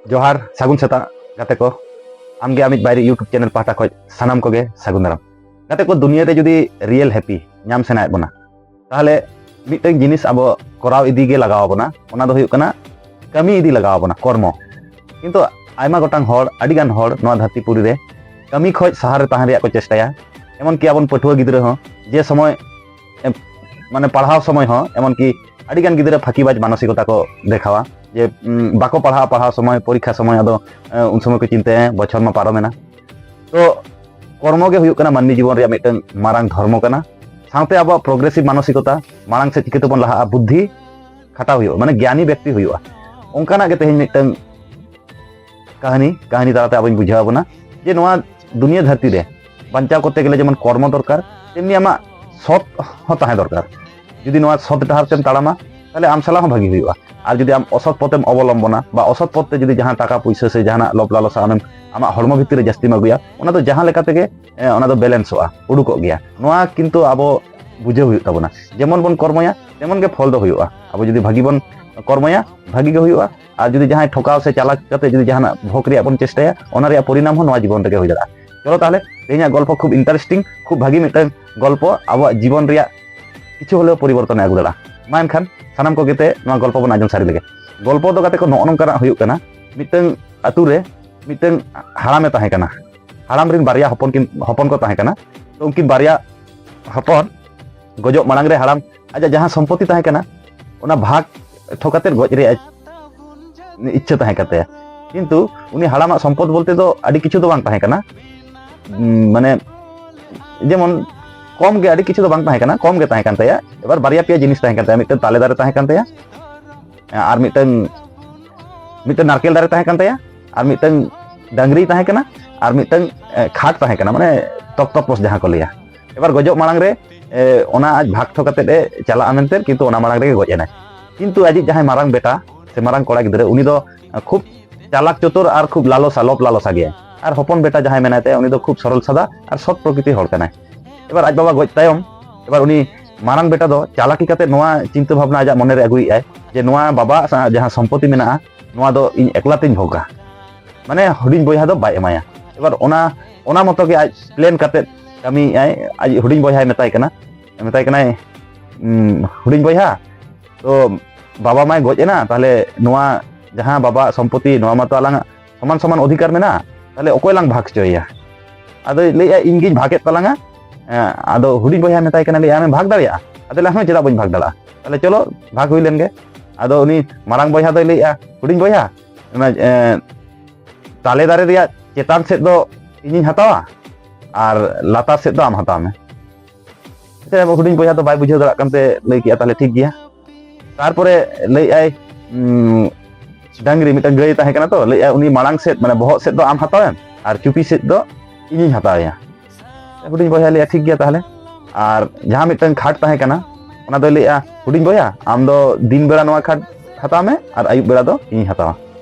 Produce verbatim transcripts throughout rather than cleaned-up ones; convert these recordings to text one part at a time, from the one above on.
ᱡᱚᱦᱟᱨ, ᱥᱟᱹᱜᱩᱱ ᱥᱮᱛᱟᱜ ᱜᱟᱛᱮ ᱠᱚ᱾ ᱟᱢᱜᱮ ᱟᱢᱤᱡ ᱵᱟᱭᱨᱤ YouTube ᱪᱮᱱᱮᱞ ᱯᱟᱦᱴᱟ ᱠᱷᱚᱱ ᱥᱟᱱᱟᱢ ᱠᱚᱜᱮ ᱥᱟᱹᱜᱩᱱ ᱫᱟᱨᱟᱢ᱾ ᱜᱟᱛᱮ ᱠᱚ, ᱫᱩᱱᱤᱭᱟᱹ ᱨᱮ ᱡᱩᱫᱤ ᱨᱤᱭᱮᱞ ᱦᱮᱯᱤ ᱧᱟᱢ ᱥᱟᱱᱟᱭᱮᱫ ᱵᱚᱱᱟ, ᱛᱟᱦᱚᱞᱮ ᱢᱤᱫᱴᱟᱝ ᱡᱤᱱᱤᱥ ᱟᱵᱚ ᱠᱚᱨᱟᱣ ᱤᱫᱤ ᱜᱮ ᱞᱟᱜᱟᱣ ᱟᱵᱚᱱᱟ, ᱚᱱᱟ ᱫᱚ ᱦᱩᱭᱩᱜ ᱠᱟᱱᱟ ᱠᱟᱹᱢᱤ ᱤᱫᱤ ᱞᱟᱜᱟᱣ ᱟᱵᱚᱱᱟ, ᱠᱚᱨᱢᱚ᱾ ᱠᱤᱱᱛᱩ ᱟᱭᱢᱟ ᱜᱚᱴᱟᱝ ᱦᱚᱲ, ᱟᱹᱰᱤ ᱜᱟᱱ ᱦᱚᱲ ᱱᱚᱣᱟ ᱫᱷᱟᱹᱨᱛᱤ ᱯᱩᱨᱤ ᱨᱮ ᱠᱟᱹᱢᱤ ᱠᱷᱚᱱ ᱥᱟᱦᱟ ᱨᱮ ᱛᱟᱦᱮᱸ ᱨᱮᱭᱟᱜ ᱠᱚ ᱪᱮᱥᱴᱟᱭᱟ᱾ ᱮᱢᱚᱱᱠᱤ ᱟᱵᱚᱱ ᱯᱟᱹᱴᱷᱩᱣᱟᱹ ᱜᱤᱫᱽᱨᱟᱹ ᱦᱚᱸ ᱡᱮ ᱥᱚᱢᱚᱭ, ᱮ, ᱢᱟᱱᱮ ᱯᱟᱲᱦᱟᱣ ᱥᱚᱢᱚᱭ ᱦᱚᱸ ᱮᱢᱚᱱᱠᱤ ᱟᱹᱰᱤ ᱜᱟᱱ ᱜᱤᱫᱽᱨᱟᱹ ᱯᱷᱟᱹᱠᱤᱵᱟᱡᱽ ᱢᱟᱱᱚᱥᱤᱠᱚᱛᱟ ᱠᱚ ᱫᱮᱠᱷᱟᱣᱟ, ᱡᱮ ᱩᱢ, ᱵᱟᱠᱚ ᱯᱟᱲᱦᱟᱜᱼᱟ ᱯᱟᱲᱦᱟᱣ ᱥᱚᱢᱚᱭ, ᱯᱚᱨᱤᱠᱠᱷᱟ ᱥᱚᱢᱚᱭ ᱟᱫᱚ, ᱮ, ᱩᱱ ᱥᱚᱢᱚᱭ ᱠᱚ ᱪᱤᱱᱛᱟᱹᱭᱟ ᱵᱚᱪᱷᱚᱨ ᱢᱟ ᱯᱟᱨᱚᱢᱮᱱᱟ᱾ ᱛᱚ ᱠᱚᱨᱢᱚ ᱜᱮ ᱦᱩᱭᱩᱜ ᱠᱟᱱᱟ ᱢᱟᱹᱱᱢᱤ ᱡᱤᱵᱚᱱ ᱨᱮᱭᱟᱜ ᱢᱤᱫᱴᱟᱝ ᱢᱟᱨᱟᱝ ᱫᱷᱚᱨᱢᱚ ᱠᱟᱱᱟ᱾ ᱥᱟᱶᱛᱮ ᱟᱵᱚᱣᱟᱜ ᱯᱨᱳᱜᱨᱮᱥᱤᱵᱷ ᱢᱟᱱᱚᱥᱤᱠᱚᱛᱟ, ᱢᱟᱲᱟᱝ ᱥᱮᱫ ᱪᱤᱠᱟᱹ ᱛᱮᱵᱚᱱ ᱞᱟᱦᱟᱜᱼᱟ, ᱵᱩᱫᱽᱫᱷᱤ ᱠᱷᱟᱴᱟᱣ ᱦᱩᱭᱩᱜᱼᱟ, ᱢᱟᱱᱮ ᱜᱮᱭᱟᱱᱤ ᱵᱮᱠᱛᱤ ᱦᱩᱭᱩᱜᱼᱟ᱾ ᱚᱱᱠᱟᱱᱟᱜ ᱜᱮ ᱛᱮᱦᱮᱧ ᱢᱤᱫᱴᱟᱝ ᱠᱟᱹᱦᱱᱤ, ᱠᱟᱹᱦᱱᱤ ᱛᱟᱞᱟᱛᱮ ᱟᱵᱚᱧ ᱵᱩᱡᱷᱟᱹᱣ ᱟᱵᱚᱱᱟ ᱡᱮ ᱱᱚᱣᱟ ᱫᱩᱱᱤᱭᱟᱹ ᱫᱷᱟᱹᱨᱛᱤ ᱨᱮ ᱵᱟᱧᱪᱟᱣ ᱠᱚᱨᱛᱮ ᱜᱮᱞᱮ ᱡᱮᱢᱚᱱ ᱠᱚᱨᱢᱚ ᱫᱚᱨᱠᱟᱨ, ᱛᱮᱢᱱᱤ ᱟᱢᱟᱜ ᱥᱚᱛ ᱦᱚᱸ ᱛᱟᱦᱮᱸ ᱫᱚᱨᱠᱟᱨ᱾ ᱡᱩᱫᱤ ᱱᱚᱣᱟ ᱥᱚᱛ ᱰᱟᱦᱟᱨ ᱛᱮᱢ ᱛᱟᱲᱟᱢᱟ, ᱛᱟᱦᱚᱞᱮ ᱟᱢ ᱥᱟᱞᱟᱜ ᱦᱚᱸ ᱵᱷᱟᱹᱜᱤ ᱦᱩᱭᱩᱜᱼᱟ᱾ ᱟᱨ ᱡᱩᱫᱤ ᱟᱢ ᱚᱥᱚᱛ ᱯᱚᱛᱮᱢ ᱚᱵᱚᱞᱚᱢᱵᱚᱱᱟ ᱵᱟ ᱚᱥᱚᱛ ᱯᱚᱛ ᱛᱮ ᱡᱩᱫᱤ ᱡᱟᱦᱟᱸ ᱴᱟᱠᱟ ᱯᱩᱭᱥᱟᱹ ᱥᱮ ᱡᱟᱦᱟᱱᱟᱜ ᱞᱚᱵᱽ ᱞᱟᱞᱚᱥᱟ ᱟᱢᱮᱢ, ᱟᱢᱟᱜ ᱦᱚᱲᱢᱚ ᱵᱷᱤᱛᱤᱨ ᱨᱮ ᱡᱟᱹᱥᱛᱤᱢ ᱟᱹᱜᱩᱭᱟ, ᱚᱱᱟ ᱫᱚ ᱡᱟᱦᱟᱸ ᱞᱮᱠᱟ ᱛᱮᱜᱮ, ᱮ, ᱚᱱᱟ ᱫᱚ ᱵᱮᱞᱮᱱᱥᱚᱜᱼᱟ, ᱩᱰᱩᱠᱚᱜ ᱜᱮᱭᱟ᱾ ᱱᱚᱣᱟ ᱠᱤᱱᱛᱩ ᱟᱵᱚ ᱵᱩᱡᱷᱟᱹᱣ ᱦᱩᱭᱩᱜ ᱛᱟᱵᱚᱱᱟ᱾ ᱡᱮᱢᱚᱱ ᱵᱚᱱ ᱠᱚᱨᱢᱚᱭᱟ, ᱛᱮᱢᱚᱱ ᱜᱮ ᱯᱷᱚᱞ ᱫᱚ ᱦᱩᱭᱩᱜᱼᱟ᱾ ᱟᱵᱚ ᱡᱩᱫᱤ ᱵᱷᱟᱹᱜᱤ ᱵᱚᱱ ᱠᱚᱨᱢᱚᱭᱟ, ᱵᱷᱟᱹᱜᱤ ᱜᱮ ᱦᱩᱭᱩᱜᱼᱟ᱾ ᱟᱨ ᱡᱩᱫᱤ ᱡᱟᱦᱟᱸᱭ ᱴᱷᱚᱠᱟᱣ ᱥᱮ ᱪᱟᱞᱟᱠ ᱠᱟᱛᱮ ᱡᱩᱫᱤ ᱡᱟᱦᱟᱱᱟᱜ ᱵᱷᱳᱜᱽ ᱨᱮᱭᱟᱜ ᱵᱚᱱ ᱪᱮᱥᱴᱟᱭᱟ, ᱚᱱᱟ ᱨᱮᱭᱟᱜ ᱯᱚᱨᱤᱱᱟᱢ ᱦᱚᱸ ᱱᱚᱣᱟ ᱡᱤᱵᱚᱱ ᱨᱮᱜᱮ ᱦᱩᱭ ᱫᱟᱲᱮᱭᱟᱜᱼᱟ᱾ ᱪᱚᱞᱚ ᱛᱟᱦᱚᱞᱮ, ᱛᱮᱦᱮᱧᱟᱜ ᱜᱚᱞᱯᱚ ᱠᱷᱩᱵ ᱤᱱᱴᱟᱨᱮᱥᱴᱤᱝ, ᱠᱷᱩᱵ ᱵᱷᱟᱹᱜᱤ ᱢᱤᱫᱴᱟᱝ ᱜᱚᱞᱯᱚ, ᱟᱵᱚᱣᱟᱜ ᱡᱤᱵᱚᱱ ᱨᱮᱭᱟᱜ ᱠᱤᱪᱷᱩ ᱦᱚᱞᱮᱣ ᱯᱚᱨᱤᱵᱚᱨᱛᱚᱱᱮ ᱟᱹᱜᱩ ᱫᱟᱲᱮᱭᱟᱜᱼᱟ᱾ ᱢᱟ ᱮᱱᱠᱷᱟᱱ ᱥᱟᱱᱟᱢ ᱠᱚᱜᱮ ᱛᱮ ᱱᱚᱣᱟ ᱜᱚᱞᱯᱚ ᱵᱚᱱ ᱟᱸᱡᱚᱢ ᱥᱟᱹᱨᱤ ᱞᱮᱜᱮ᱾ ᱜᱚᱞᱯᱚ ᱫᱚ ᱜᱟᱛᱮ ᱠᱚ ᱱᱚᱜᱼᱚ ᱱᱚᱝᱠᱟᱱᱟᱜ ᱦᱩᱭᱩᱜ ᱠᱟᱱᱟ, ᱢᱤᱫᱴᱟᱝ ᱟᱛᱳ ᱨᱮ ᱢᱤᱫᱴᱟᱝ ᱦᱟᱲᱟᱢᱮ ᱛᱟᱦᱮᱸ ᱠᱟᱱᱟ᱾ ᱦᱟᱲᱟᱢ ᱨᱮᱱ ᱵᱟᱨᱭᱟ ᱦᱚᱯᱚᱱ ᱠᱤᱱ, ᱦᱚᱯᱚᱱ ᱠᱚ ᱛᱟᱦᱮᱸ ᱠᱟᱱᱟ᱾ ᱛᱚ ᱩᱱᱠᱤᱱ ᱵᱟᱨᱭᱟ ᱦᱚᱯᱚᱱ ᱜᱚᱡᱚᱜ ᱢᱟᱲᱟᱝ ᱨᱮ ᱦᱟᱲᱟᱢ ᱟᱡᱟᱜ ᱡᱟᱦᱟᱸ ᱥᱚᱢᱯᱚᱛᱤ ᱛᱟᱦᱮᱸ ᱠᱟᱱᱟ, ᱚᱱᱟ ᱵᱷᱟᱜᱽ ᱴᱷᱚ ᱠᱟᱛᱮᱫ ᱜᱚᱡ ᱨᱮᱭᱟᱜ ᱤᱪᱪᱷᱟᱹ ᱛᱟᱦᱮᱸ ᱠᱟᱱ ᱛᱟᱭᱟ᱾ ᱠᱤᱱᱛᱩ ᱩᱱᱤ ᱦᱟᱲᱟᱢᱟᱜ ᱥᱚᱢᱯᱚᱫ ᱵᱚᱞᱛᱮ ᱫᱚ ᱟᱹᱰᱤ ᱠᱤᱪᱷᱩ ᱫᱚ ᱵᱟᱝ ᱛᱟᱦᱮᱸ ᱠᱟᱱᱟ᱾ ᱩᱢ, ᱢᱟᱱᱮ ᱡᱮᱢᱚᱱ ᱠᱚᱢ ᱜᱮ, ᱟᱹᱰᱤ ᱠᱤᱪᱷᱩ ᱫᱚ ᱵᱟᱝ ᱛᱟᱦᱮᱸ ᱠᱟᱱᱟ, ᱠᱚᱢ ᱜᱮ ᱛᱟᱦᱮᱸ ᱠᱟᱱ ᱛᱟᱭᱟ᱾ ᱮᱵᱟᱨ ᱵᱟᱨᱭᱟ ᱯᱮᱭᱟ ᱡᱤᱱᱤᱥ ᱛᱟᱦᱮᱸ ᱠᱟᱱ ᱛᱟᱭᱟ, ᱢᱤᱫᱴᱟᱝ ᱛᱟᱞᱮ ᱫᱟᱨᱮ ᱛᱟᱦᱮᱸ ᱠᱟᱱ ᱛᱟᱭᱟ, ᱟᱨ ᱢᱤᱫᱴᱟᱝ, ᱢᱤᱫᱴᱟᱝ ᱱᱟᱨᱠᱮᱞ ᱫᱟᱨᱮ ᱛᱟᱦᱮᱸ ᱠᱟᱱ ᱛᱟᱭᱟ, ᱟᱨ ᱢᱤᱫᱴᱟᱝ ᱰᱟᱝᱨᱤ ᱛᱟᱦᱮᱸ ᱠᱟᱱᱟ, ᱟᱨ ᱢᱤᱫᱴᱟᱝ, ᱮ, ᱠᱷᱟᱴ ᱛᱟᱦᱮᱸ ᱠᱟᱱᱟ, ᱢᱟᱱᱮ ᱛᱚᱠᱛᱚᱯᱚᱥ ᱡᱟᱦᱟᱸ ᱠᱚ ᱞᱟᱹᱭᱟ᱾ ᱮᱵᱟᱨ ᱜᱚᱡᱚᱜ ᱢᱟᱲᱟᱝ ᱨᱮ, ᱮ, ᱚᱱᱟ ᱟᱡ ᱵᱷᱟᱜᱽ ᱴᱷᱚ ᱠᱟᱛᱮᱫ ᱮ ᱪᱟᱞᱟᱜᱼᱟ ᱢᱮᱱᱛᱮ, ᱠᱤᱱᱛᱩ ᱚᱱᱟ ᱢᱟᱲᱟᱝ ᱨᱮᱜᱮ ᱜᱚᱡ ᱮᱱᱟᱭ᱾ ᱠᱤᱱᱛᱩ ᱟᱡᱤᱡ ᱡᱟᱦᱟᱸᱭ ᱢᱟᱨᱟᱝ ᱵᱮᱴᱟ ᱥᱮ ᱢᱟᱨᱟᱝ ᱠᱚᱲᱟ ᱜᱤᱫᱽᱨᱟᱹ, ᱩᱱᱤ ᱫᱚ ᱠᱷᱩᱵ ᱪᱟᱞᱟᱠ ᱪᱚᱛᱩᱨ ᱟᱨ ᱠᱷᱩᱵ ᱞᱟᱞᱚᱥᱟ, ᱞᱚᱵ ᱞᱟᱞᱚᱥᱟ ᱜᱮᱭᱟᱭ᱾ ᱟᱨ ᱦᱚᱯᱚᱱ ᱵᱮᱴᱟ ᱡᱟᱦᱟᱸᱭ ᱢᱮᱱᱟᱭ ᱛᱟᱭᱟ, ᱩᱱᱤ ᱫᱚ ᱠᱷᱩᱵ ᱥᱚᱨᱚᱞ ᱥᱟᱫᱟ ᱟᱨ ᱥᱚᱛ ᱯᱨᱚᱠᱨᱤᱛᱤ ᱦᱚᱲ ᱠᱟᱱᱟᱭ᱾ ᱮᱵᱟᱨ ᱟᱡ ᱵᱟᱵᱟ ᱜᱚᱡ ᱛᱟᱭᱚᱢ, ᱮᱵᱟᱨ ᱩᱱᱤ ᱢᱟᱨᱟᱝ ᱵᱮᱴᱟ ᱫᱚ ᱪᱟᱞᱟᱠᱤ ᱠᱟᱛᱮ ᱱᱚᱣᱟ ᱪᱤᱱᱛᱟᱹ ᱵᱷᱟᱵᱽᱱᱟ ᱟᱡᱟᱜ ᱢᱚᱱᱮᱨᱮ ᱟᱹᱜᱩᱭᱮᱫᱼᱟᱭ ᱡᱮ ᱱᱚᱣᱟ ᱵᱟᱵᱟ ᱥᱟ-, ᱡᱟᱦᱟᱸ ᱥᱚᱢᱯᱚᱛᱤ ᱢᱮᱱᱟᱜᱼᱟ, ᱱᱚᱣᱟ ᱫᱚ ᱤᱧ ᱮᱠᱞᱟ ᱛᱤᱧ ᱵᱷᱳᱜᱟ᱾ ᱢᱟᱱᱮ ᱦᱩᱰᱤᱧ ᱵᱚᱭᱦᱟ ᱫᱚ ᱵᱟᱭ ᱮᱢᱟᱭᱟ᱾ ᱮᱵᱟᱨ ᱚᱱᱟ ᱚᱱᱟ ᱢᱚᱛᱚ ᱜᱮ ᱟᱡ ᱯᱞᱮᱱ ᱠᱟᱛᱮᱫ ᱠᱟᱹᱢᱤᱭᱮᱫᱟᱭ᱾ ᱟᱡ ᱦᱩᱰᱤᱧ ᱵᱚᱭᱦᱟᱭ ᱢᱮᱛᱟᱭ ᱠᱟᱱᱟ, ᱢᱮᱛᱟᱭ ᱠᱟᱱᱟᱭ, "ᱦᱩᱰᱤᱧ ᱵᱚᱭᱦᱟ, ᱛᱚ ᱵᱟᱵᱟ ᱢᱟᱭ ᱜᱚᱡ ᱮᱱᱟ, ᱛᱟᱦᱞᱮ ᱱᱚᱣᱟ ᱡᱟᱦᱟᱸ ᱵᱟᱵᱟ ᱥᱚᱢᱯᱚᱛᱤ, ᱱᱚᱣᱟ ᱢᱟᱛᱚ ᱟᱞᱟᱝᱟᱜ ᱥᱚᱢᱟᱱ ᱥᱚᱢᱟᱱ ᱚᱫᱷᱤᱠᱟᱨ ᱢᱮᱱᱟᱜᱼᱟ, ᱛᱟᱦᱞᱮ ᱚᱠᱚᱭ ᱞᱟᱝ ᱵᱷᱟᱜᱽ ᱦᱚᱪᱚᱭᱮᱭᱟ?" ᱟᱫᱚᱭ ᱞᱟᱹᱭᱮᱫᱼᱟ, "ᱤᱧ ᱜᱤᱧ ᱵᱷᱟᱜᱮᱫ ᱛᱟᱞᱟᱝᱟ᱾" ᱟᱫᱚ ᱦᱩᱰᱤᱧ ᱵᱚᱭᱦᱟ ᱢᱮᱛᱟᱭ ᱠᱟᱱᱟ, ᱞᱟᱹᱭᱮᱫᱼᱟ, "ᱟᱢᱮᱢ ᱵᱷᱟᱜᱽ ᱫᱟᱲᱮᱭᱟᱜᱼᱟ?" ᱟᱫᱚᱭ ᱞᱟᱹᱭᱟ, "ᱦᱮᱸ, ᱪᱮᱫᱟᱜ ᱵᱟᱹᱧ ᱵᱷᱟᱜᱽ ᱫᱟᱲᱮᱭᱟᱜᱼᱟ?" ᱛᱟᱦᱞᱮ ᱪᱚᱞᱚ ᱵᱷᱟᱜᱽ ᱦᱩᱭ ᱞᱮᱱ ᱜᱮ᱾ ᱟᱫᱚ ᱩᱱᱤ ᱢᱟᱨᱟᱝ ᱵᱚᱭᱦᱟ ᱫᱚᱭ ᱞᱟᱹᱭᱮᱫᱼᱟ, "ᱦᱩᱰᱤᱧ ᱵᱚᱭᱦᱟ, ᱚᱱᱟ ᱛᱟᱞᱮ ᱫᱟᱨᱮ ᱨᱮᱭᱟᱜ ᱪᱮᱛᱟᱱ ᱥᱮᱫ ᱫᱚ ᱤᱧᱤᱧ ᱦᱟᱛᱟᱣᱟ ᱟᱨ ᱞᱟᱛᱟᱨ ᱥᱮᱫ ᱫᱚ ᱟᱢ ᱦᱟᱛᱟᱣ ᱢᱮ᱾" ᱦᱩᱰᱤᱧ ᱵᱚᱭᱦᱟ ᱫᱚ ᱵᱟᱭ ᱵᱩᱡᱷᱟᱹᱣ ᱫᱟᱲᱮᱭᱟᱜ ᱠᱟᱱᱛᱮ ᱞᱟᱹᱭ ᱠᱮᱫᱼᱟ, "ᱛᱟᱦᱞᱮ ᱴᱷᱤᱠ ᱜᱮᱭᱟ᱾" ᱛᱟᱨᱯᱚᱨᱮ ᱞᱟᱹᱭᱮᱫᱼᱟᱭ, ᱰᱟᱝᱨᱤ, ᱢᱤᱫᱴᱟᱝ ᱜᱟᱹᱭ ᱛᱟᱦᱮᱸ ᱠᱟᱱᱟ ᱛᱚ, ᱞᱟᱹᱭᱮᱫᱼᱟᱭ, "ᱩᱱᱤ ᱢᱟᱲᱟᱝ ᱥᱮᱫ, ᱢᱟᱱᱮ ᱵᱚᱦᱚᱜ ᱥᱮᱫ ᱫᱚ ᱟᱢ ᱦᱟᱛᱟᱣᱮᱢ ᱟᱨ ᱪᱩᱯᱤ ᱥᱮᱫ ᱫᱚ ᱤᱧᱤᱧ ᱦᱟᱛᱟᱣᱮᱭᱟ᱾" ᱦᱩᱰᱤᱧ ᱵᱚᱭᱦᱟ ᱞᱟᱹᱭᱟ, "ᱴᱷᱤᱠ ᱜᱮᱭᱟ ᱛᱟᱦᱞᱮ᱾" ᱟᱨ ᱡᱟᱦᱟᱸ ᱢᱤᱫᱴᱟᱝ ᱠᱷᱟᱴ ᱛᱟᱦᱮᱸ ᱠᱟᱱᱟ, ᱚᱱᱟ ᱫᱚᱭ ᱞᱟᱹᱭᱮᱜᱼᱟ, "ᱦᱩᱰᱤᱧ ᱵᱚᱭᱦᱟ, ᱟᱢ ᱫᱚ ᱫᱤᱱ ᱵᱮᱲᱟ ᱱᱚᱣᱟ ᱠᱷᱟᱴ ᱦᱟᱛᱟᱣ ᱢᱮ ᱟᱨ ᱟᱹᱭᱩᱵ ᱵᱮᱲᱟ ᱫᱚ ᱤᱧᱤᱧ ᱦᱟᱛᱟᱣᱟ᱾"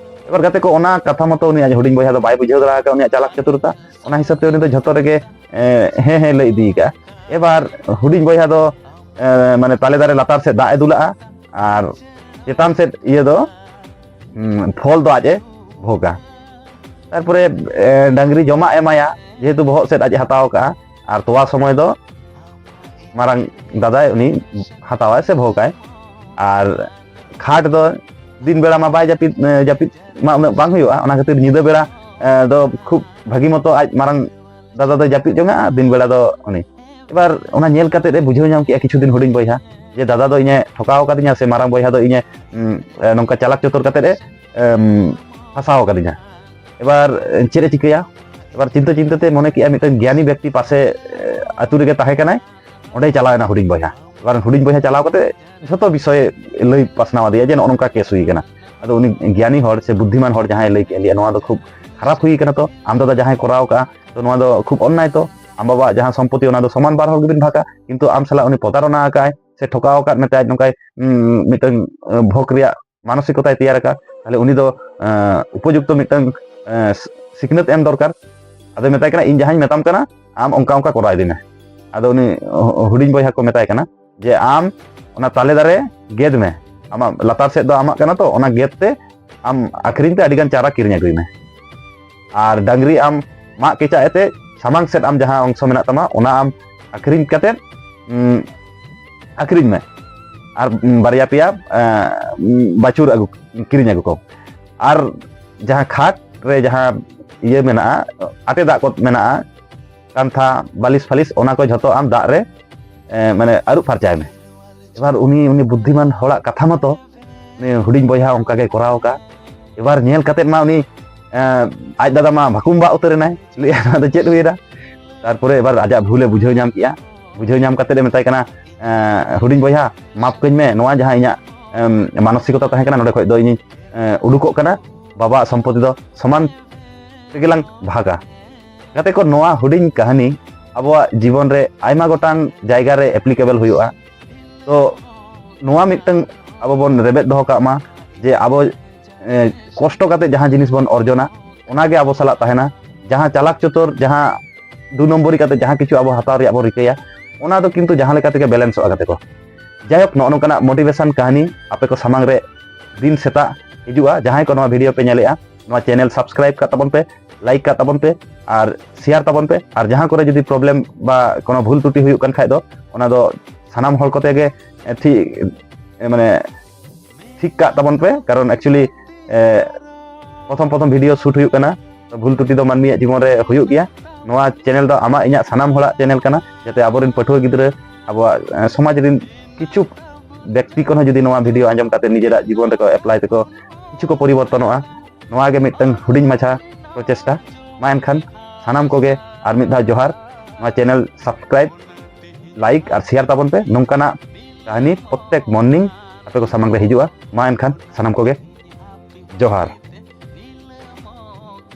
ᱮᱵᱟᱨ ᱜᱟᱛᱮ ᱠᱚ, ᱚᱱᱟ ᱠᱟᱛᱷᱟ ᱢᱚᱛᱚ ᱩᱱᱤ ᱟᱡ ᱦᱩᱰᱤᱧ ᱵᱚᱭᱦᱟ ᱫᱚ ᱵᱟᱭ ᱵᱩᱡᱷᱟᱹᱣ ᱫᱟᱲᱮ ᱟᱠᱟᱫ ᱩᱱᱤᱭᱟᱜ ᱪᱟᱞᱟᱠ ᱪᱟᱛᱩᱨᱤᱛᱟ᱾ ᱚᱱᱟ ᱦᱤᱥᱟᱹᱵ ᱛᱮ ᱩᱱᱤ ᱫᱚ ᱡᱷᱚᱛᱚ ᱨᱮᱜᱮ ᱦᱮᱸ ᱦᱮᱸ ᱞᱟᱹᱭ ᱤᱫᱤ ᱠᱟᱜᱼᱟ᱾ ᱮᱵᱟᱨ ᱦᱩᱰᱤᱧ ᱵᱚᱭᱦᱟ ᱫᱚ ᱢᱟᱱᱮ ᱛᱟᱞᱮ ᱫᱟᱨᱮ ᱞᱟᱛᱟᱨ ᱥᱮᱫ ᱫᱟᱜ ᱮ ᱫᱩᱞᱟᱜᱼᱟ ᱟᱨ ᱪᱮᱛᱟᱱ ᱥᱮᱫ ᱤᱭᱟᱹ ᱫᱚ ᱯᱷᱚᱞ ᱫᱚ ᱟᱡ ᱮ ᱵᱷᱳᱜᱟ᱾ ᱛᱟᱨᱯᱚᱨᱮ ᱰᱟᱝᱨᱤ ᱡᱚᱢᱟᱜ ᱮ ᱮᱢᱟᱭᱟ, ᱡᱮᱦᱮᱛᱩ ᱵᱚᱦᱚᱜ ᱥᱮᱫ ᱟᱡ ᱮ ᱦᱟᱛᱟᱣ ᱠᱟᱜᱼᱟ, ᱟᱨ ᱛᱚᱣᱟ ᱥᱚᱢᱚᱭ ᱫᱚ ᱢᱟᱨᱟᱝ ᱫᱟᱫᱟᱭ ᱩᱱᱤ ᱦᱟᱛᱟᱣᱟᱭ ᱥᱮ ᱵᱷᱳᱜᱟᱭ᱾ ᱟᱨ ᱠᱷᱟᱴ ᱫᱚ ᱫᱤᱱ ᱵᱮᱲᱟ ᱢᱟ ᱵᱟᱭ ᱡᱟᱹᱯᱤᱫ, ᱡᱟᱹᱯᱤᱫ ᱢᱟ ᱩᱱᱟᱹᱜ ᱵᱟᱝ ᱦᱩᱭᱩᱜᱼᱟ, ᱚᱱᱟ ᱠᱷᱟᱹᱛᱤᱨ ᱧᱤᱫᱟᱹ ᱵᱮᱲᱟ ᱫᱚ ᱠᱷᱩᱵ ᱵᱷᱟᱹᱜᱤ ᱢᱚᱛᱚ ᱟᱡ ᱢᱟᱨᱟᱝ ᱫᱟᱫᱟ ᱫᱚᱭ ᱡᱟᱹᱯᱤᱫ ᱡᱚᱝᱟ, ᱫᱤᱱ ᱵᱮᱲᱟ ᱫᱚ ᱩᱱᱤ᱾ ᱮᱵᱟᱨ ᱚᱱᱟ ᱧᱮᱞ ᱠᱟᱛᱮᱫ ᱮ ᱵᱩᱡᱷᱟᱹᱣ ᱧᱟᱢ ᱠᱮᱜᱼᱟ ᱠᱤᱪᱷᱩ ᱫᱤᱱ ᱦᱩᱰᱤᱧ ᱵᱚᱭᱦᱟ, ᱡᱮ ᱫᱟᱫᱟ ᱫᱚ ᱤᱧᱮ ᱴᱷᱚᱠᱟᱣ ᱟᱠᱟᱫᱤᱧᱟ ᱥᱮ ᱢᱟᱨᱟᱝ ᱵᱚᱭᱦᱟ ᱫᱚ ᱤᱧᱮ ᱱᱚᱝᱠᱟ ᱪᱟᱞᱟᱠ ᱪᱚᱛᱩᱨ ᱠᱟᱛᱮᱫ ᱮ ᱯᱷᱟᱸᱥᱟᱣ ᱟᱠᱟᱫᱤᱧᱟ᱾ ᱮᱵᱟᱨ ᱪᱮᱫ ᱮ ᱪᱤᱠᱟᱹᱭᱟ? ᱮᱵᱟᱨ ᱪᱤᱱᱛᱟᱹ ᱪᱤᱱᱛᱟᱹ ᱛᱮ ᱢᱚᱱᱮ ᱠᱮᱜᱼᱟ ᱢᱤᱫᱴᱟᱝ ᱜᱮᱭᱟᱱᱤ ᱵᱮᱠᱛᱤ ᱯᱟᱥᱮ ᱟᱹᱛᱩ ᱨᱮᱜᱮ ᱛᱟᱦᱮᱸ ᱠᱟᱱᱟᱭ, ᱚᱸᱰᱮᱭ ᱪᱟᱞᱟᱣ ᱮᱱᱟ ᱦᱩᱰᱤᱧ ᱵᱚᱭᱦᱟ᱾ ᱮᱵᱟᱨ ᱦᱩᱰᱤᱧ ᱵᱚᱭᱦᱟ ᱪᱟᱞᱟᱣ ᱠᱟᱛᱮ ᱡᱷᱚᱛᱚ ᱵᱤᱥᱚᱭ ᱞᱟᱹᱭ ᱯᱟᱥᱱᱟᱣ ᱟᱫᱮᱭᱟ ᱡᱮ ᱱᱚᱜᱼᱚ ᱱᱚᱝᱠᱟ ᱠᱮᱥ ᱦᱩᱭ ᱠᱟᱱᱟ᱾ ᱟᱫᱚ ᱩᱱᱤ ᱜᱮᱭᱟᱱᱤ ᱦᱚᱲ ᱥᱮ ᱵᱩᱫᱽᱫᱷᱤᱢᱟᱱ ᱦᱚᱲ ᱡᱟᱦᱟᱸᱭ ᱞᱟᱹᱭ ᱠᱮᱜᱼᱟ, ᱞᱟᱹᱭᱟ, "ᱱᱚᱣᱟ ᱫᱚ ᱠᱷᱩᱵ ᱠᱷᱟᱨᱟᱯ ᱦᱩᱭ ᱠᱟᱱᱟ, ᱛᱚ ᱟᱢ ᱫᱟᱫᱟ ᱡᱟᱦᱟᱸᱭ ᱠᱚᱨᱟᱣ ᱠᱟᱜᱼᱟ, ᱛᱚ ᱱᱚᱣᱟ ᱫᱚ ᱠᱷᱩᱵ ᱚᱱᱱᱟᱭ, ᱛᱚ ᱟᱢ ᱵᱟᱵᱟᱣᱟᱜ ᱡᱟᱦᱟᱸ ᱥᱚᱢᱯᱚᱛᱤ ᱚᱱᱟ ᱫᱚ ᱥᱚᱢᱟᱱ ᱵᱟᱨ ᱦᱚᱲ ᱜᱮᱵᱤᱱ ᱵᱷᱟᱜᱟ, ᱠᱤᱱᱛᱩ ᱟᱢ ᱥᱟᱞᱟᱜ ᱩᱱᱤ ᱯᱨᱚᱛᱟᱨᱚᱱᱟ ᱟᱠᱟᱫ ᱟᱭ ᱥᱮ ᱴᱷᱚᱠᱟᱣ ᱟᱠᱟᱫ ᱢᱮᱛᱟᱭ, ᱱᱚᱝᱠᱟᱭ ᱢᱤᱫᱴᱟᱝ ᱵᱷᱳᱜᱽ ᱨᱮᱭᱟᱜ ᱢᱟᱱᱚᱥᱤᱠᱚᱛᱟᱭ ᱛᱮᱭᱟᱨ ᱟᱠᱟᱫ, ᱛᱟᱦᱞᱮ ᱩᱱᱤ ᱫᱚ ᱩᱯᱚᱡᱩᱠᱛᱚ ᱢᱤᱫᱴᱟᱝ ᱥᱤᱠᱷᱱᱟᱹᱛ ᱮᱢ ᱫᱚᱨᱠᱟᱨ᱾" ᱟᱫᱚᱭ ᱢᱮᱛᱟᱭ ᱠᱟᱱᱟ, "ᱤᱧ ᱡᱟᱦᱟᱸᱧ ᱢᱮᱛᱟᱢ ᱠᱟᱱᱟ, ᱟᱢ ᱚᱱᱠᱟ ᱚᱱᱠᱟ ᱠᱚᱨᱟᱣ ᱤᱫᱤ ᱢᱮ᱾" ᱟᱫᱚ ᱩᱱᱤ ᱦᱩᱰᱤᱧ ᱵᱚᱭᱦᱟ ᱠᱚ ᱢᱮᱛᱟᱭ ᱠᱟᱱᱟ ᱡᱮ, "ᱟᱢ ᱚᱱᱟ ᱛᱟᱞᱮ ᱫᱟᱨᱮ ᱜᱮᱫ ᱢᱮ, ᱟᱢᱟᱜ ᱞᱟᱛᱟᱨ ᱥᱮᱫ ᱫᱚ ᱟᱢᱟᱜ ᱠᱟᱱᱟ, ᱛᱚ ᱚᱱᱟ ᱜᱮᱫ ᱛᱮ ᱟᱢ ᱟᱹᱠᱷᱨᱤᱧ ᱛᱮ ᱟᱹᱰᱤ ᱜᱟᱱ ᱪᱟᱨᱟ ᱠᱤᱨᱤᱧ ᱟᱹᱜᱩᱭ ᱢᱮ᱾ ᱟᱨ ᱰᱟᱝᱨᱤ ᱟᱢ ᱢᱟᱜ ᱠᱮᱪᱟᱜ ᱮᱛᱮ ᱥᱟᱢᱟᱝ ᱥᱮᱫ ᱟᱢ ᱡᱟᱦᱟᱸ ᱚᱝᱥᱚ ᱢᱮᱱᱟᱜ ᱛᱟᱢᱟ, ᱚᱱᱟ ᱟᱢ ᱟᱹᱠᱷᱨᱤᱧ ᱠᱟᱛᱮᱫ, ᱩᱸ, ᱟᱹᱠᱷᱨᱤᱧ ᱢᱮ᱾ ᱟᱨ, ᱩᱸ, ᱵᱟᱨᱭᱟ ᱯᱮᱭᱟ, ᱮᱸ, ᱩᱸ, ᱵᱟᱹᱪᱩᱨ ᱟᱹᱜᱩ, ᱠᱤᱨᱤᱧ ᱟᱹᱜᱩ ᱠᱚᱢ᱾ ᱟᱨ ᱡᱟᱦᱟᱸ ᱠᱷᱟᱫᱽ ᱨᱮ ᱡᱟᱦᱟᱸ ᱤᱭᱟᱹ ᱢᱮᱱᱟᱜᱼᱟ, ᱟᱴᱮ ᱫᱟᱜ ᱠᱚ ᱢᱮᱱᱟᱜᱼᱟ, ᱠᱟᱱᱛᱷᱟ, ᱵᱟᱹᱞᱤᱥ ᱯᱷᱟᱹᱞᱤᱥ, ᱚᱱᱟ ᱠᱚ ᱡᱷᱚᱛᱚ ᱟᱢ ᱫᱟᱜ ᱨᱮ, ᱮᱸ, ᱢᱟᱱᱮ ᱟᱹᱨᱩᱵ ᱯᱷᱟᱨᱪᱟᱭ ᱢᱮ᱾ ᱮᱵᱟᱨ ᱩᱱᱤ, ᱩᱱᱤ ᱵᱩᱫᱽᱫᱷᱤᱢᱟᱱ ᱦᱚᱲᱟᱜ ᱠᱟᱛᱷᱟ ᱢᱚᱛᱚ ᱩᱱᱤ ᱦᱩᱰᱤᱧ ᱵᱚᱭᱦᱟ ᱚᱱᱠᱟ ᱜᱮ ᱠᱚᱨᱟᱣ ᱟᱠᱟᱫ᱾ ᱮᱵᱟᱨ ᱧᱮᱞ ᱠᱟᱛᱮᱫ ᱢᱟ ᱩᱱᱤ, ᱮᱸ, ᱟᱡ ᱫᱟᱫᱟ ᱢᱟ ᱵᱷᱟᱠᱩᱢ ᱵᱟᱜ ᱩᱛᱟᱹᱨ ᱮᱱᱟᱭ, ᱞᱟᱹᱭᱮᱫᱼᱟ, "ᱱᱚᱣᱟ ᱫᱚ ᱪᱮᱫ ᱦᱩᱭᱮᱱᱟ?" ᱛᱟᱨᱯᱚᱨᱮ ᱮᱵᱟᱨ ᱟᱡᱟᱜ ᱵᱷᱩᱞᱮ ᱵᱩᱡᱷᱟᱹᱣ ᱧᱟᱢ ᱠᱮᱜᱼᱟ᱾ ᱵᱩᱡᱷᱟᱹᱣ ᱧᱟᱢ ᱠᱟᱛᱮᱫ ᱮ ᱢᱮᱛᱟᱭ ᱠᱟᱱᱟ, ᱮᱸ, "ᱦᱩᱰᱤᱧ ᱵᱚᱭᱦᱟ, ᱢᱟᱯ ᱠᱟᱹᱧ ᱢᱮ, ᱱᱚᱣᱟ ᱡᱟᱦᱟᱸ ᱤᱧᱟᱹᱜ, ᱮᱢ, ᱢᱟᱱᱚᱥᱤᱠᱚᱛᱟ ᱛᱟᱦᱮᱸ ᱠᱟᱱᱟ, ᱱᱚᱰᱮ ᱠᱷᱚᱡ ᱫᱚ ᱤᱧᱤᱧ, ᱮᱸ, ᱩᱰᱩᱠᱚᱜ ᱠᱟᱱᱟ, ᱵᱟᱵᱟᱣᱟᱜ ᱥᱚᱢᱯᱚᱛᱤ ᱫᱚ ᱥᱚᱢᱟᱱ ᱛᱮᱜᱮ ᱞᱟᱝ ᱵᱷᱟᱜᱟ᱾" ᱜᱟᱛᱮ ᱠᱚ, ᱱᱚᱣᱟ ᱦᱩᱰᱤᱧ ᱠᱟᱹᱦᱱᱤ ᱟᱵᱚᱣᱟᱜ ᱡᱤᱵᱚᱱ ᱨᱮ ᱟᱭᱢᱟ ᱜᱚᱴᱟᱝ ᱡᱟᱭᱜᱟ ᱨᱮ applicable ᱦᱩᱭᱩᱜᱼᱟ᱾ ᱛᱚ ᱱᱚᱣᱟ ᱢᱤᱫᱴᱟᱝ ᱟᱵᱚ ᱵᱚᱱ ᱨᱮᱵᱮᱫ ᱫᱚᱦᱚ ᱠᱟᱜ ᱢᱟ ᱡᱮ ᱟᱵᱚ, ᱮ, ᱠᱚᱥᱴᱚ ᱠᱟᱛᱮ ᱡᱟᱦᱟᱸ ᱡᱤᱱᱤᱥ ᱵᱚᱱ ᱚᱨᱡᱚᱱᱟ, ᱚᱱᱟᱜᱮ ᱟᱵᱚ ᱥᱟᱞᱟᱜ ᱛᱟᱦᱮᱱᱟ᱾ ᱡᱟᱦᱟᱸ ᱪᱟᱞᱟᱠ ᱪᱚᱛᱚᱨ, ᱡᱟᱦᱟᱸ ᱫᱩ ᱱᱚᱢᱵᱚᱨᱤ ᱠᱟᱛᱮ ᱡᱟᱦᱟᱸ ᱠᱤᱪᱷᱩ ᱟᱵᱚ ᱦᱟᱛᱟᱣ ᱨᱮᱭᱟᱜ ᱵᱚᱱ ᱨᱤᱠᱟᱹᱭᱟ, ᱚᱱᱟ ᱫᱚ ᱠᱤᱱᱛᱩ ᱡᱟᱦᱟᱸ ᱞᱮᱠᱟ ᱛᱮᱜᱮ balanceᱚᱜᱼᱟ, ᱜᱟᱛᱮ ᱠᱚ᱾ ᱡᱟᱭᱦᱳᱠ, ᱱᱚᱜᱼᱚ ᱱᱚᱝᱠᱟᱱᱟᱜ motivation ᱠᱟᱹᱦᱱᱤ ᱟᱯᱮ ᱠᱚ ᱥᱟᱢᱟᱝ ᱨᱮ ᱫᱤᱱ ᱥᱮᱛᱟᱜ ᱦᱤᱡᱩᱜᱼᱟ᱾ ᱡᱟᱦᱟᱸᱭ ᱠᱚ ᱱᱚᱣᱟ video ᱯᱮ ᱧᱮᱞᱮᱜᱼᱟ, ᱱᱚᱣᱟ channel subscribe ᱠᱟᱜ ᱛᱟᱵᱚᱱ ᱯᱮ, like ᱠᱟᱜ ᱛᱟᱵᱚᱱ ᱯᱮ, ᱟᱨ share ᱛᱟᱵᱚᱱ ᱯᱮ᱾ ᱟᱨ ᱡᱟᱦᱟᱸ ᱠᱚᱨᱮ ᱡᱩᱫᱤ problem ᱵᱟ ᱠᱳᱱᱳ ᱵᱷᱩᱞ ᱛᱨᱩᱴᱤ ᱦᱩᱭᱩᱜ ᱠᱟᱱ ᱠᱷᱟᱡ ᱫᱚ, ᱚᱱᱟ ᱫᱚ ᱥᱟᱱᱟᱢ ᱦᱚᱲ ᱠᱚᱛᱮ ᱜᱮ, ᱮ, ᱴᱷᱤᱠ, ᱮ, ᱢᱟᱱᱮ, ᱴᱷᱤᱠ ᱠᱟᱜ ᱛᱟᱵᱚᱱ ᱯᱮ᱾ ᱠᱟᱨᱚᱱ actually, ᱮ, ᱯᱨᱚᱛᱷᱚᱢ ᱯᱨᱚᱛᱷᱚᱢ video shoot ᱦᱩᱭᱩᱜ ᱠᱟᱱᱟ, ᱛᱚ ᱵᱷᱩᱞ ᱛᱨᱩᱴᱤ ᱫᱚ ᱢᱟᱹᱱᱢᱤᱭᱟᱜ ᱡᱤᱵᱚᱱ ᱨᱮ ᱦᱩᱭᱩᱜ ᱜᱮᱭᱟ᱾ ᱱᱚᱣᱟ channel ᱫᱚ ᱟᱢᱟᱜ, ᱤᱧᱟᱹᱜ, ᱥᱟᱱᱟᱢ ᱦᱚᱲᱟᱜ channel ᱠᱟᱱᱟ, ᱡᱟᱛᱮ ᱟᱵᱚᱨᱮᱱ ᱯᱟᱹᱴᱷᱩᱣᱟᱹ ᱜᱤᱫᱽᱨᱟᱹ, ᱟᱵᱚᱣᱟᱜ, ᱮ, ᱥᱚᱢᱟᱡᱽ ᱨᱮᱱ ᱠᱤᱪᱷᱩ ᱵᱮᱠᱛᱤ ᱠᱚᱦᱚᱸ ᱡᱩᱫᱤ ᱱᱚᱣᱟ video ᱟᱸᱡᱚᱢ ᱠᱟᱛᱮ ᱱᱤᱡᱮᱨᱟᱜ ᱡᱤᱵᱚᱱ ᱨᱮᱠᱚ apply ᱛᱮᱠᱚ ᱠᱤᱪᱷᱩ ᱠᱚ ᱯᱚᱨᱤᱵᱚᱨᱛᱚᱱᱚᱜᱼᱟ, ᱱᱚᱣᱟ ᱜᱮ ᱢᱤᱫᱴᱟᱝ ᱦᱩᱰᱤᱧ ᱢᱟᱪᱷᱟ ᱯᱨᱚᱪᱮᱥᱴᱟ᱾ ᱢᱟ ᱮᱱᱠᱷᱟᱱ ᱥᱟᱱᱟᱢ ᱠᱚᱜᱮ ᱟᱨ ᱢᱤᱫ ᱫᱷᱟᱣ ᱡᱚᱦᱟᱨ᱾ ᱱᱚᱣᱟ channel subscribe, like ᱟᱨ share ᱛᱟᱵᱚᱱ ᱯᱮ᱾ ᱱᱚᱝᱠᱟᱱᱟᱜ ᱠᱟᱹᱦᱱᱤ ᱯᱨᱚᱛᱮᱠ morning ᱟᱯᱮ ᱠᱚ ᱥᱟᱢᱟᱝ ᱨᱮ ᱦᱤᱡᱩᱜᱼᱟ᱾ ᱢᱟ ᱮᱱᱠᱷᱟᱱ ᱥᱟᱱᱟᱢ ᱠᱚᱜᱮ ᱡᱚᱦᱟᱨ᱾